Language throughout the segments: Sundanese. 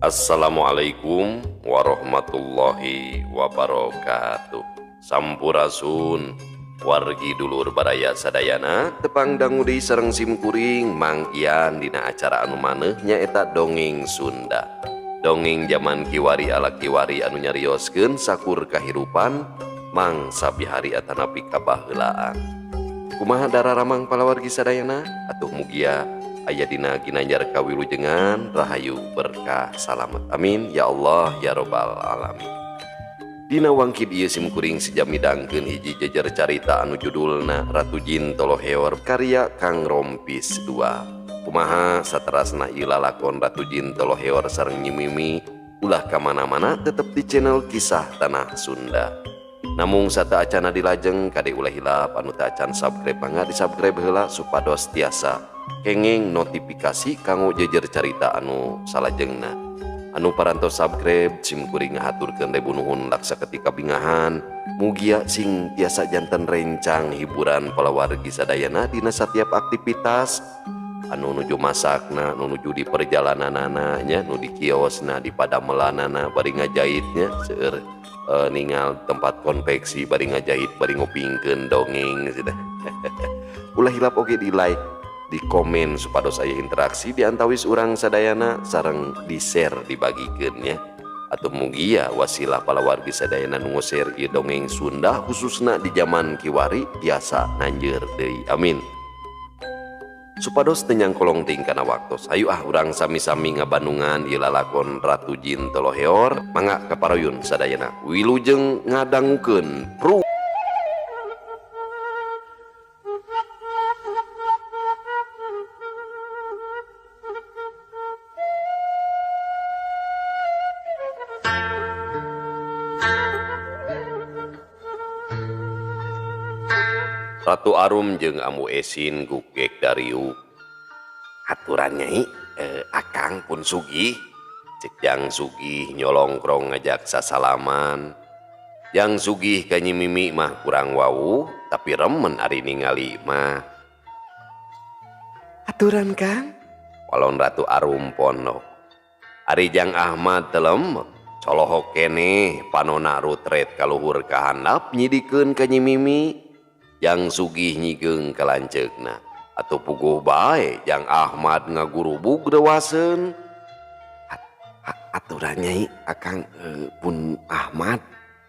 Assalamualaikum warahmatullahi wabarakatuh. Sampurasun wargi dulur baraya sadayana tepang dangu deui sareng simkuring Mang Ian dina acara anu maneuh nyaeta Dongeng Sunda. Dongeng zaman kiwari ala kiwari anu nyarioskeun sakur kahirupan mangsa bihari atanapi kabaheulaan. Kumaha dararamang palawargi sadayana atuh mugia aya dina ginanjar kawilujengan rahayu berkah salamet amin ya Allah ya robbal alamin. Dina wangkid ieu simkuring sejam midangkeun hiji jejer carita anu judulna Ratu Jin Toloheor karya Kang Rompis 2. Kumaha saterasna ieu lalakon Ratu Jin Toloheor sareng Nyi Mimi ulah ka mana-mana tetep di channel Kisah Tanah Sunda. Namung sateuacana dilajeng kade ulah hilap anu teu acan subscribe mangga di subscribe heula supados tiasa kenging notifikasi kanggo jejer carita anu salajengna. Anu parantos subscribe simkuring ngahaturkeun ribu nuhun laksa ketika bingahan mugia sing tiasa janten rencang hiburan palawargi sadayana dina satiap aktivitas anu nuju masakna, nu nuju di perjalananana nya, nu di kiosna, di padamelanana bari ngajahitnya seueur ningal tempat konveksi bari ngajahit bari ngupingkeun dongeng gitu. Ulah hilap oge di like, di komen supados aya interaksi di antawis urang sadayana sareng di share dibagikeun nya. Atau mugia wasilah palawargi sadayana nu share ieu dongeng Sunda khususna di zaman kiwari tiasa nanjeur deui amin. Supados teu nyangkolong teuing kana waktos hayu ah urang sami-sami ngabandungan ieu lalakon Ratu Jin Toloheor mangga kaparuyun sadayana wilujeng ngadangukeun pru. Ratu Arum jeung Ambu Esin gugek dariu. Aturan nyai, akang pun sugih. Cek Jang Sugih nyolongkrong ngajak sasalaman. Jang Sugih ka Nyi Mimi mah kurang wawuh, tapi remen ari ningali mah. Aturan Kang? Walon Ratu Arum pondok. Ari Jang Ahmad telem, colohok keneh panona rutret kaluhur kahandap nyidikeun ka Nyi Mimi. Jang Sugih nyigeung ka lanceukna. Atuh puguh bae Jang Ahmad ngagurubug rewaseun. Aturan nyai akang pun Ahmad.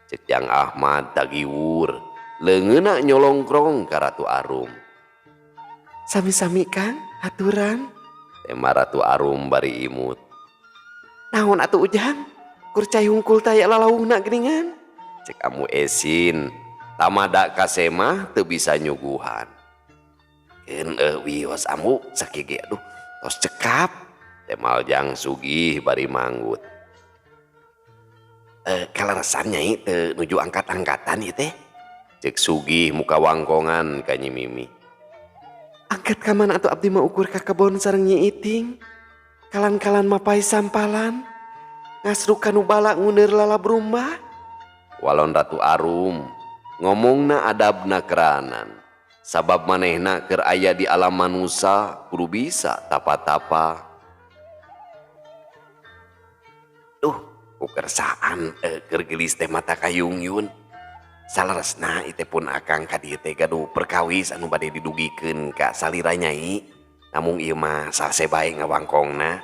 Cek Jang Ahmad tagiwur leungeunna nyolongkrong ka Ratu Arum. Sami-sami Kang, aturan. Tema Ratu Arum bari imut. Naon atuh Ujang? Kur cai hungkul taya lalauhna geuningan. Cek Amu Esin tamada kasemah teu bisa nyuguhan. Keun wios Ambu sakieu ge aduh tos cekap. Temal Jang Sugih bari manggut. Kaleresan nyai teu nuju angkat-angkatan ieu teh. Cek Sugih muka wangkongan ka Nyi Mimi. Angkat ka mana atuh abdi mah ukur ka kebon sareng Nyi Iting. Kalan-kalan mapai sampalan. Ngasruk ka nu bala nguneur lalabrumbah. Walon Ratu Arum ngomongna adabna keranan. Sabab manehna keur aya di alam manusa kudu bisa tapa-tapa. Duh, kukersaan keur geulis teh mata kayungyun. Saleresna ieu teh pun akang ka dieu teh gaduh perkawis anu bade didugikeun ka salira nyai. Namung ieu mah salse bae ngawangkongna.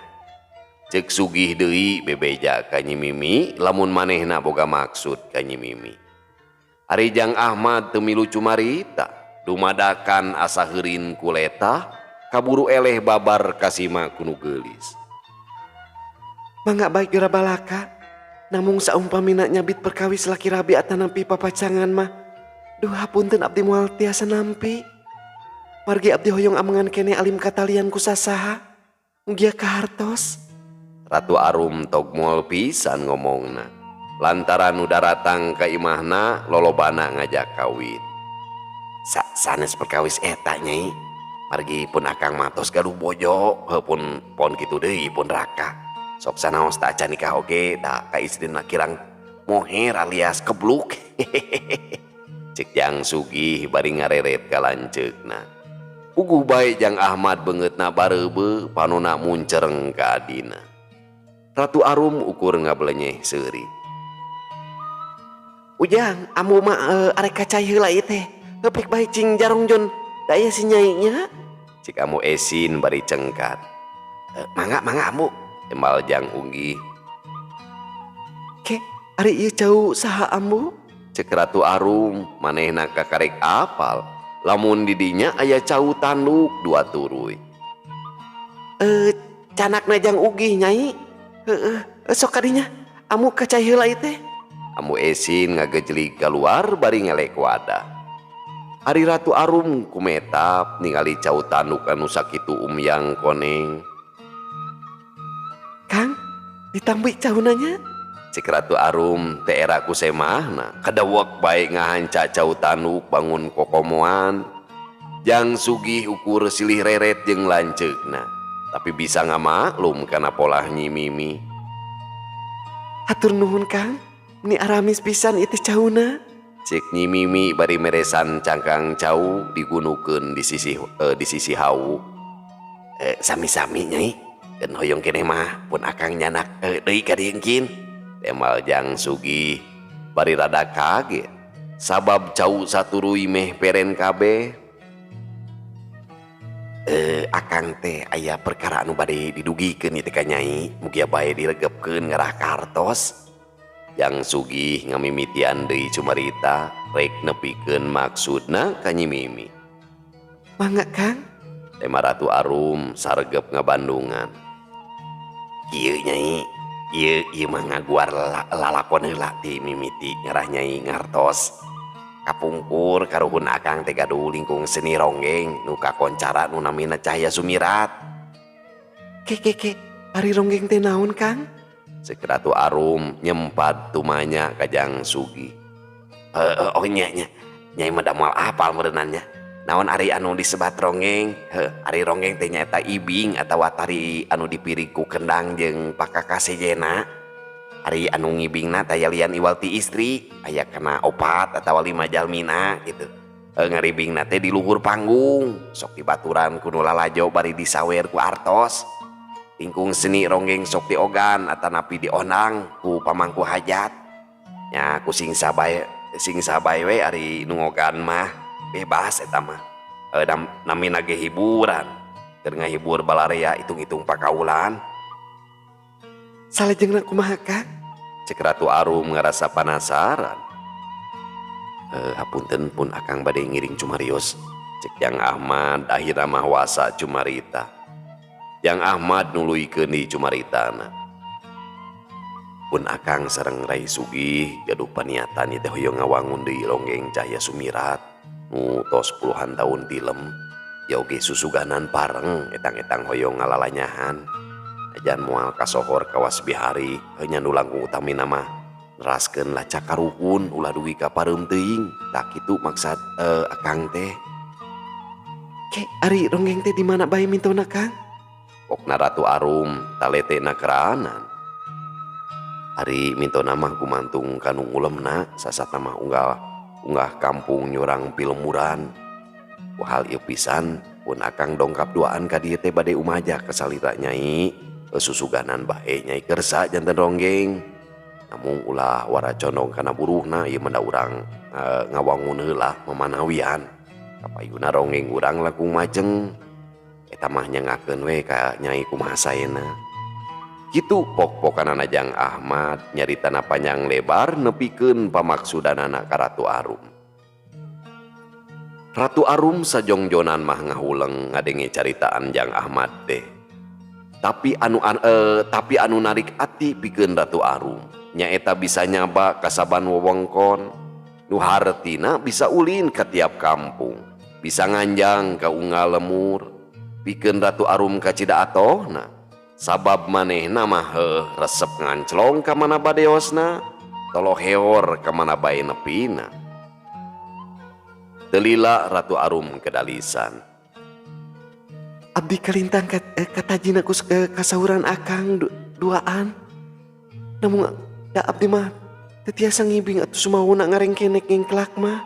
Cek Sugih deui bebeja ka Nyi Mimi lamun manehna boga maksud ka Nyi Mimi. Ari Jang Ahmad teu milu cumarita, dumadakan asa heurin kuleta, kaburu eleh babar kasima ku nu geulis. Mangga baik geura balaka, namung saumpamina nyabit perkawis laki rabi atanapi papacangan mah. Duh hapunten abdi moal tiasa nampi. Margi abdi hoyong amengan kene alim katalian ku sasaha. Mugia kahartos. Ratu Arum tog moal pisan ngomongna. Lantaran nu daratang ka imahna lolobana ngajak kawin. Sanes perkawis eta nyai. Margi pun akang matos gaduh bojo, heuh pun pon kitu deui pun raka. Sok sanaos ta acan nikah oge da ka istrina kirang moher alias kebluk. Cek Jang Sugih bari ngareret ka lanceukna. Puguh bae Jang Ahmad beungeutna bareubeu panona muncereng ka adina. Ratu Arum ukur ngabelenyeh seuri. Ujang, ambu mah arek ka cai heula ieu teh. Heuh bae cing jarongjon da aya si Nyai nya. Cik Ambu Esin bari cengkat. Mangga mangga, Ambu. Timbal Jang Ugih. Ke, ari ieu cau saha, Ambu? Cek Ratu Arum, manehna kakarek apal lamun didinya aya cau tanduk dua turuy. Candakna Jang Ugih, Nyai. Heeh, sok kadinya. Ambu ka cai heula ieu teh. Ambu Esin ngagejlig keluar bari ngelek wadah. Ari Ratu Arum kumetap ningali cau tanduk anu sakitu umyang koneng. Kang, ditambi cauna nya. Cek Ratu Arum teh era ku semahna kadewek bae ngahanca cau tanduk bangun kokomoan. Jang Sugih ukur silih reret jeung lanceukna, tapi bisa ngamaklum kana polah Nyi Mimi. Hatur nuhun, Kang. Meni aramis pisan ieu teh cauna. Cek Nyi Mimi bari meresan cangkang cau digunukeun di sisi hawu. Sami-sami, Nyai. Dan hoyong keneh mah pun akang nyandak deui ka dieu engkin. Temal Jang Sugih bari rada kaget sabab cau saturuy meh peren kabeh. Akang teh aya perkara anu bade didugikeun ieu teh ka Nyai, mugia bae diregepkeun ngarah kartos. Jang Sugih ngamimitian deui cumarita rek nepikeun maksudna ka Nyi Mimi. Mangga, Kang. Tema Ratu Arum sargep ngabandungan. Kieu, Nyai, ieu ieu mah ngaguar lalakon heula ti mimiti ngarah Nyai ngartos. Kapungkur karuhun akang teh gaduh lingkung seni ronggeng nu kakoncara nu namina Cahya Sumirat. Ke ke ke, ari ronggeng teh naon, Kang? Cek Ratu Arum nyempat tumanya ka Jang Sugih. Oh nya nya. Nyai mah da moal apal meureunnan nya. Naon ari anu disebat ronggeng? Heuh, ari ronggeng teh nyaeta ibing atawa tari anu dipirig ku kendang jeung pakaka sejena. Ari anu ngibingna taya lian iwal ti istri, aya kana opat atawa lima jalmina gitu. Ngaribingna teh di luhur panggung, sok dibaturan ku nu lalajo bari disawer ku artos. Lingkung seni ronggeng sok diogan atanapi dionang ku pamangku hajat. Nya ku sing sabae we ari nu ngogan mah bebas eta mah. Namina ge hiburan. Keur ngahibur balarea hitung-hitung pakaulan. Salajengna kumaha, Kang? Cek Ratu Arum ngarasa penasaran. Hapunten pun akang bade ngiring cumarios. Cek Jang Ahmad akhirna mah wasa cumarita. Jang Ahmad nuluykeun deui cumaritana. Pun akang sareng Rai Sugih gaduh paniatan ieu teh hoyong ngawangun deui ronggeng Cahya Sumirat nu tos puluhan tahun tilem. Ya oge susuganan pareng etang-etang hoyong ngalalanyahan. Ajan moal kasohor kawas bihari nya nu langkung utamina mah neraskeun lacak karuhun ulah dugi ka pareum teuing. Tah kitu maksad akang teh. Ke, ari ronggeng teh di mana bae mintona, Kang? Pokna Ratu Arum taletena keranan. Ari mintona mah gumantung ka nu ngulemna, sasatna mah unggal unggah kampung nyurang pilemuran. Ku hal ieu pisan pun akang dongkap duaan ka dieu teh bade umaja ka salira Nyai. Susuganan bae Nyai kersa janten ronggeng. Namung ulah wara condong kana buruhna, ieu mah da urang ngawangun heula mamanawian. Kapayuna ronggeng urang langkung majeng. Eta mah nyangakeun we ka Nyai kumaha saena. Kitu pok-pokanana Jang Ahmad nyaritana panjang lebar nepikeun pamaksudanana ka Ratu Arum. Ratu Arum sajongjonan mah ngahuleng ngadenge caritaan Jang Ahmad teh. Tapi anu narik ati pikeun Ratu Arum nyaeta bisa nyaba kasaban wewengkon nu hartina bisa ulin ka tiap kampung, bisa nganjang ka unggal lemur. Pikeun Ratu Arum kacida atohna sabab manehna mah heuh resep nganclong ka mana badeosna, toloheor ka mana bae nepina. Teu lila Ratu Arum kedalisan. Abdi kalintang katajina ku kasauran akang duaan. Namun da abdi mah teu tiasa ngibing atuh sumawona ngarengkenek ngengklak mah.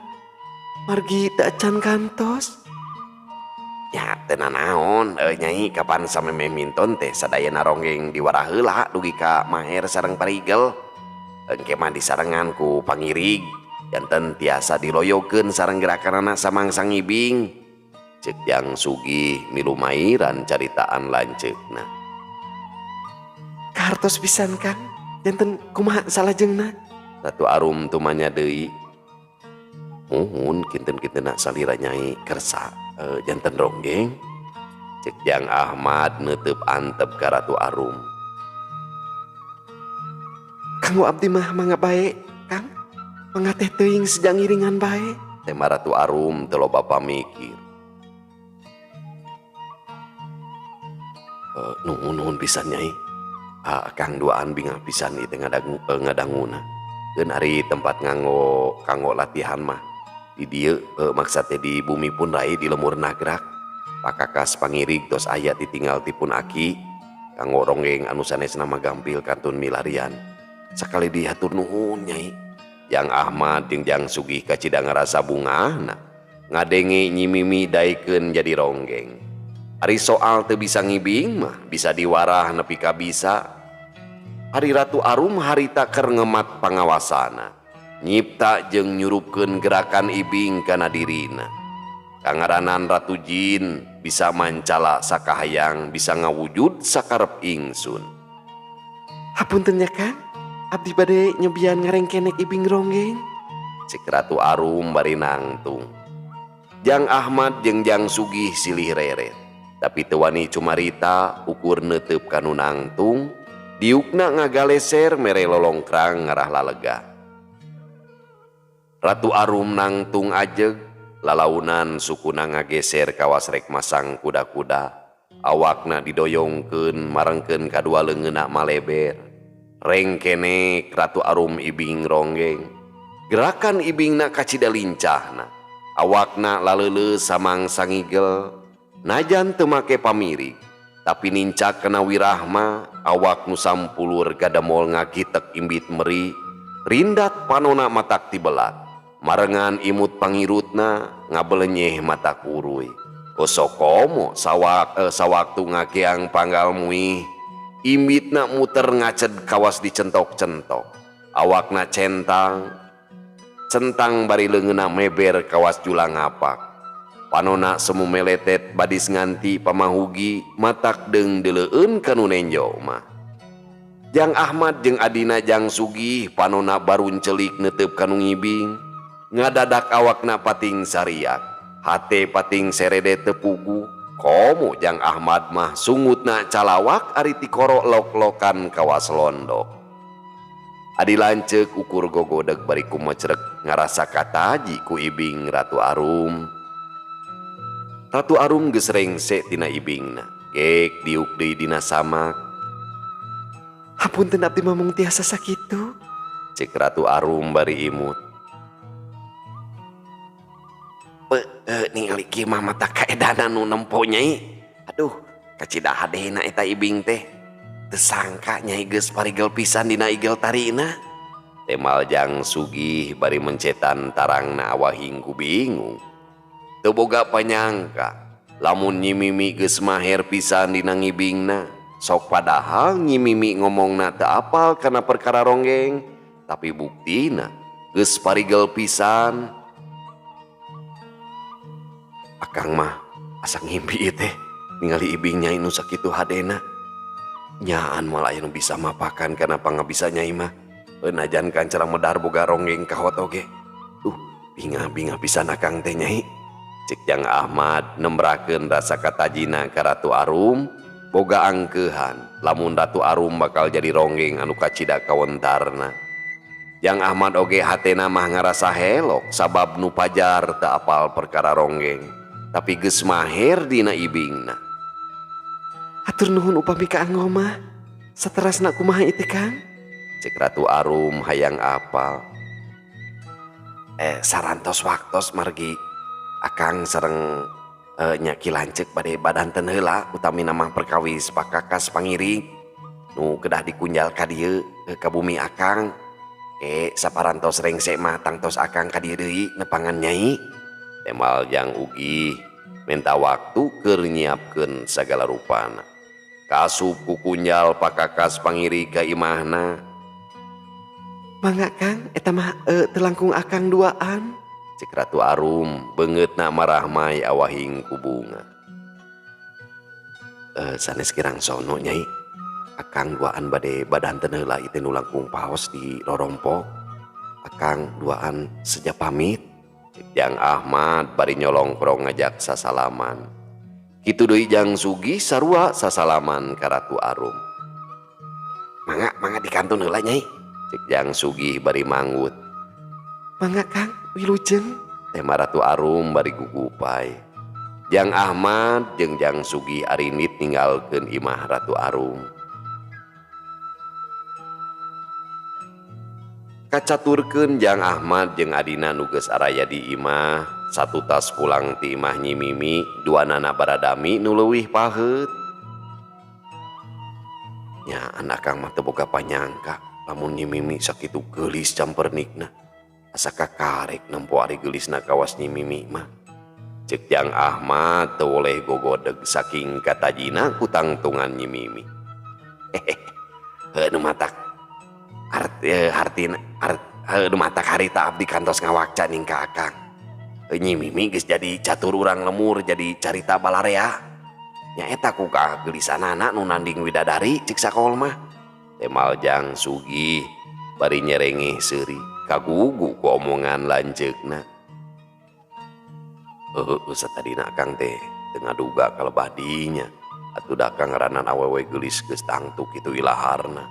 Margi da acan kantos. Nya teu nanaon Nyai kapan samemeh minton teh sadayana ronggeng diwarah heula dugi ka maher sareng parigel. Engke mah disarengan ku pangirig janten tiasa diloyokeun sareng gerakanana samangsa ngibing. Ceuk Jang Sugih milumairan caritaan lanceukna. Kahartos pisan Kang, janten kumaha salajengna? Ratu Arum tumanya deui. Muhun kinten-kintenna salira Nyai kersa janten ronggeng. Ceuk Jang Ahmad neuteub antep ka Ratu Arum. Kanggo abdi mah mangga bae, Kang. Mangga teh teuing sejang ngiringan bae. Tema Ratu Arum teu loba pamikir. Nuhun nuhun pisan Nyai. Akang duaan bingah pisan ieu teh ngadanguna. Keun ari tempat nganggo kanggo latihan mah di dieu maksad teh di bumi pun rai di lemur nagrak. Pakakas pangirig tos aya ditinggal tipun aki kanggo ronggeng anu sanesna mah gampil kantun milarian. Sakali dihatur nuhun Nyai. Jang Ahmad jeung Jang Sugih kacida ngarasa bungahna ngadenge Nyi Mimi daekeun jadi ronggeng. Ari soal teu bisa ngibing mah bisa diwarah nepi ka bisa. Ari Ratu Arum harita keur ngemat pangawasana, nyipta jeung nyurupkeun gerakan ibing kana dirina. Kangaranan Ratu Jin bisa mancala sakahayang, bisa ngawujud sakarep ingsun. Hapunten nya Kang, abdi bade nyobian ngarengkenek ibing ronggeng. Cek Ratu Arum bari nangtung. Jang Ahmad jeung Jang Sugih silih reret, tapi teu wani cumarita ukur neuteup kanu nangtung. Diukna ngagaleser mere lolongkrang ngarah lalega. Ratu Arum nangtung ajeg, lalaunan sukuna ngageser kawas rek masang kuda-kuda. Awakna didoyongkeun marengkeun kadua leungeunna maleber. Rengkenek Ratu Arum ibing ronggeng. Gerakan ibingna kacida lincahna. Awakna laleuleus samangsa ngigel. Najan teu make pamirig, tapi nincak kana wirahma, awak nu sampulur gadamol ngagitek imbit meri, rindat panona matak tibelat, marengan imut pangirutna ngabelenyeh mata kuruy. Osokomo sawaktu ngakeang panggal muih, imbitna muter ngaced kawas dicentok-centok, awakna centang, centang bari leungeunna meber kawas julang ngapak. Panona semu meletet badis nganti pamahugi matak deung deleueun kanu nenjo mah. Jang Ahmad jeung adina Jang Sugih panona baruncelik neuteup kanu ngibing, ngadadak awakna pating sariak, hate pating serede teu pugu. Komo Jang Ahmad mah sungutna calawak ari tikoro lok-lokan kawas londok. Adi lanceuk ukur gogodeg bari kumecrek ngarasa kataji ku ibing Ratu Arum. Ratu Arum geus rengse tina ibingna, gek diuk deui dina samak. Hapunten abdi mah mung tiasa sakitu, cek Ratu Arum bari imut. Ningali kieu mah mata kaedanan nu nempo Nyai. Aduh, kacida hadena eta ibing teh. Teu sangka Nyai geus parigel pisan dina igel tarina. Temal Jang Sugih bari mencetan tarangna awahing ku bingung. Teu boga panyangka lamun Nyi Mimi geus maher pisan dina ngibingna. Sok padahal Nyi Mimi ngomongna teu apal kana perkara ronggeng, tapi buktina geus parigel pisan. Akang mah asa ngimpi ieu teh ningali ibing Nyai nu sakitu hadena. Nyaan moal aya nu bisa mapakan kana pangabisa Nyai mah. Najan kancara medar boga ronggeng kahot oge. Duh, bingah-bingah pisan akang teh Nyai. Cek Jang Ahmad nembrakeun rasa katajina ka Ratu Arum, boga angkeuhan lamun Ratu Arum bakal jadi ronggeng anu kacida kawentarna. Jang Ahmad oge hatena mah ngarasa helok sabab nu pajar teu apal perkara ronggeng, tapi geus maher dina ibingna. Hatur nuhun upami kaanggo mah, saterasna kumaha ieu teh Kang? Cek Ratu Arum hayang apal. Sarantos waktos margi akang sareng nya Ki Lanceuk bade badanten heula utamina mah perkawis pakakas pangiring nu kedah dikunjal ka dieu ka bumi akang. Saparantos rengse mah tangtos akang ka dieu deui nepangan Nyai. Temal Jang Ugi Menta waktu keur nyiapkeun sagala rupana. Kasup ku kunjal pakakas pangiri ka imahna. Mangga Kang, eta mah teu langkung akang duaan. Cek Ratu Arum beungeutna marahmai awahing ku bunga. Sanes kirang sono Nyai. Akang duaan bade badanten heula ieu teh nu langkung paos di rorompok. Akang duaan seja pamit. Cek Jang Ahmad bari nyolongkrong ngajak sasalaman. Kitu deui Jang Sugih sarua sasalaman ka Ratu Arum. Mangga, mangga dikantun heula Nyai. Cek Jang Sugih bari manggut. Mangga Kang, wilujeng. Tema Ratu Arum bari gugupai. Jang Ahmad jeung Jang Sugih arinit ninggalkeun imah Ratu Arum. Kacaturkeun Jang Ahmad jeung adina nu geus araya di imah, satutas pulang ti imah Nyi Mimi, duanana baradami nu leuwih paheut. Nya anak Kang mah teu boga panyangka lamun Nyi Mimi sakitu geulis campernikna. Asa kakarek nempo ari geulisna kawas Nyi Mimi mah. Cek Jang Ahmad teu woleh gogodeg saking katajina ku tangtungan Nyi Mimi. Hehe, nu matak nu matak harita abdi kantos ngawakca ning ka Akang. Nyi Mimi geus jadi catur urang lemur jadi carita balarea. Nya eta ku kageulisanana nu nanding widadari cek sakol mah. Temal Jang Sugih bari nyerengeh seuri kagugu ku omongan lanceukna. Heueuh satadina Akang teh teu ngaduga kalebah dinya. Atuh da Akang ngaranan awewe geulis geus tangtu kitu ilaharna.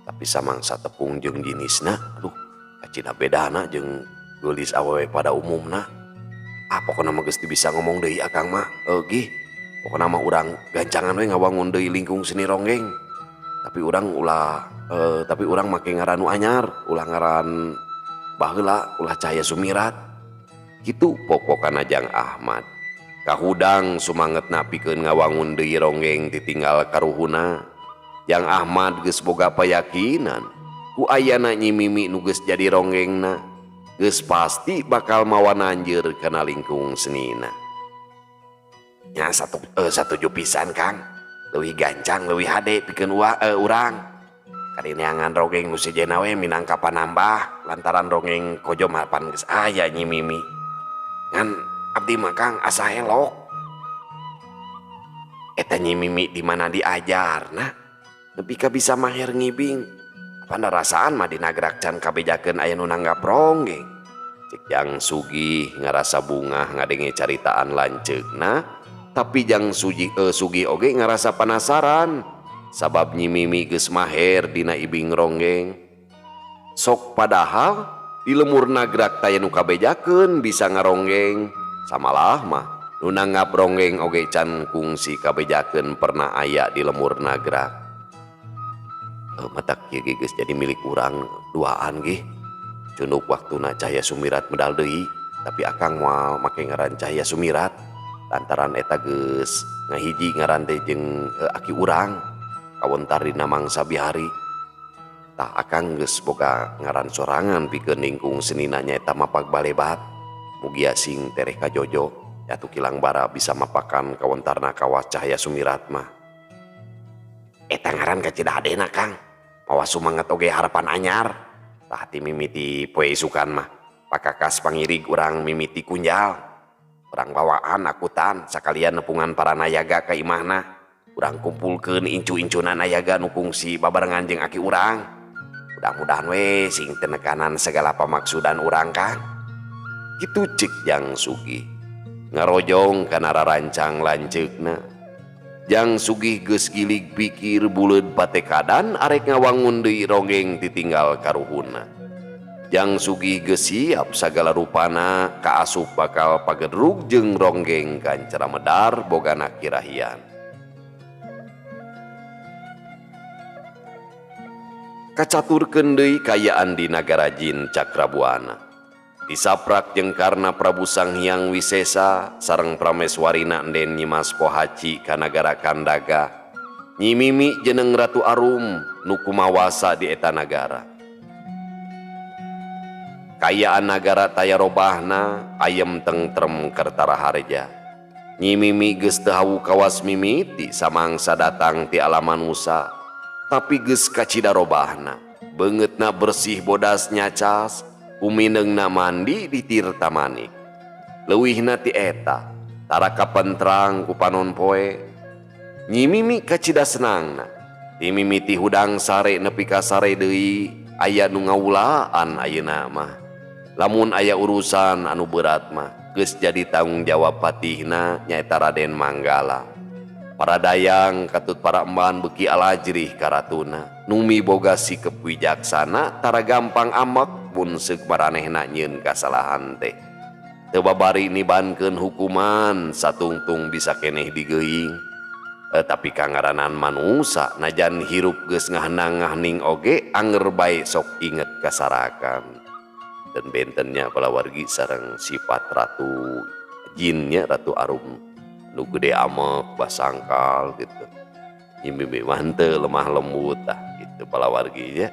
Tapi samangsa tepung jeung jinisna, aduh kacida bedana jeung geulis awewe pada umumna. Ah pokona mah geus teu bisa ngomong deui Akang mah. Gih, pokona mah urang gancangan we ngawangun deui lingkung seni ronggeng. Tapi urang ulah tapi urang make ngaran nu anyar, ulah ngaran baheula, ulah Cahaya Sumirat. Kitu pokokana Jang Ahmad. Kahudang sumangetna pikeun ngawangun deui ronggeng ditinggal karuhuna. Jang Ahmad geus boga payakinan ku ayana Nyi Mimi nu geus jadi ronggengna geus pasti bakal mawa nanjeur kana lingkung senina. Nya satuju pisan Kang, leuwih gancang leuwih hade pikeun urang. Kadineangan ronggeng nu sejenna we minangka panambah lantaran ronggeng kojo mah pan geus aya Nyi Mimi. Ngan abdi mah Kang asa elok. Eta Nyi Mimi di mana diajarna nepi ka bisa maher ngibing. Apana rasaan mah dinagrak can kabejakeun aya nu nanggap ronggeng. Cek Jang Sugih ngarasa bungah ngadenge caritaan lanceukna, tapi Jang Sugih oge ngarasa penasaran sabab Nyi Mimi geus maher dina ibing ronggeng. Sok padahal di lemur nagrak taya nu kabejakeun bisa ngaronggeng. Samalah mah nu nanggap ronggeng oge can kungsi kabejakeun pernah aya di lemur nagrak. Matak kieu ge geus jadi milik urang duaan gih. Cunduk waktuna Cahaya Sumirat medal deui, tapi Akang moal make ngaran Cahaya Sumirat lantaran eta geus ngahiji ngaran teh jeung aki urang kawentar dina mangsa bihari. Tah Akang geus boga ngaran sorangan pikeun lingkung senina nyaeta Mapak Balebat. Mugia sing tereh kajojo atuh kilang bara bisa mapakan kawentarna kawas Cahaya Sumirat mah. Eta ngaran kacida hadena Kang, mawa sumanget oge harapan anyar. Tah ti mimiti poe isukan mah pakakas pangirig urang mimiti kunjal. Urang bawaan akutan sakalian nepungan para nayaga ka imahna. Urang kumpulkeun incu-incuna nayaga nu kungsi babarengan jeung aki urang. Mudah-mudahan we sing tenekanan segala pamaksudan urang Kang. Kitu cek Jang Sugih ngarojong kana rarancang lanceukna. Jang Sugih geus gilig pikir buleud patekadan arek ngawangun deui ronggeng ditinggal karuhuna. Jang Sugih geus siap sagala rupana kaasup bakal pagedrug jeung ronggeng kancara medar bogana kirahian. Kacaturkeun deui kayaan di nagara jin Cakrabuana. Disaprak jeung karna Prabu Sang Hyang Wisesa sareng prameswarina Enden Nyi Mas Pohaci ka nagara Kandaga. Nyi Mimi jeneng Ratu Arum nu kumawasa di eta nagara. Kayaan nagara taya robahna ayem tengtrem kertara harja. Nyi Mimi geus teu hawu kawas mimiti samangsa datang ti alam manusa, tapi geus kacida robahna. Beungeutna bersih bodas nyacas, kumineungna mandi di tirta manik. Leuwihna ti eta, tara kapentrang ku panon poe. Nyi Mimi kacida senangna. Ti mimiti hudang sare nepi ka sare deui aya nu ngawulaan ayeuna mah. Lamun aya urusan anu berat mah geus jadi tanggung jawab patihna nyaeta Raden Manggala. Para dayang katut para emban beuki alajrih ka ratuna. Numi boga sikep wijaksana tara gampang amek mun seuk maranehna nyieun kasalahan teh. Teu babari nibankeun hukuman satungtung bisa keneh digeuing. Tapi kangaranan manusa najan hirup geus ngahenang-ngahening oge anger bae sok inget kasarakan. Dan bentennya palawargi sareng sifat ratu jinnya Ratu Arum nu gede amek basangkal gitu. Nyi Mimi mah henteu lemah lembut tah gitu palawarginya.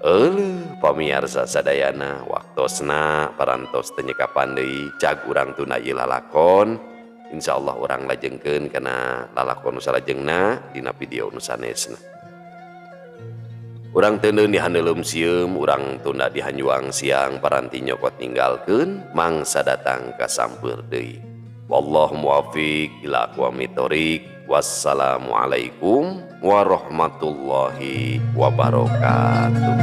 Euleuh pamiarsa sadayana waktosna parantos teu nyekapan deui cag urang tunda ieu lalakon. Insyaallah urang lajengkeun kana lalakon nu salajengna dina video nu sanesna. Urang teuneun di handeuleum sieum, urang tunda di hanjuang siang paranti nyokot ninggalkeun mangsa datang ka sampeur deui. Wallahu muwaffiq ila aqwamit thoriq. Wassalamualaikum warahmatullahi wabarakatuh.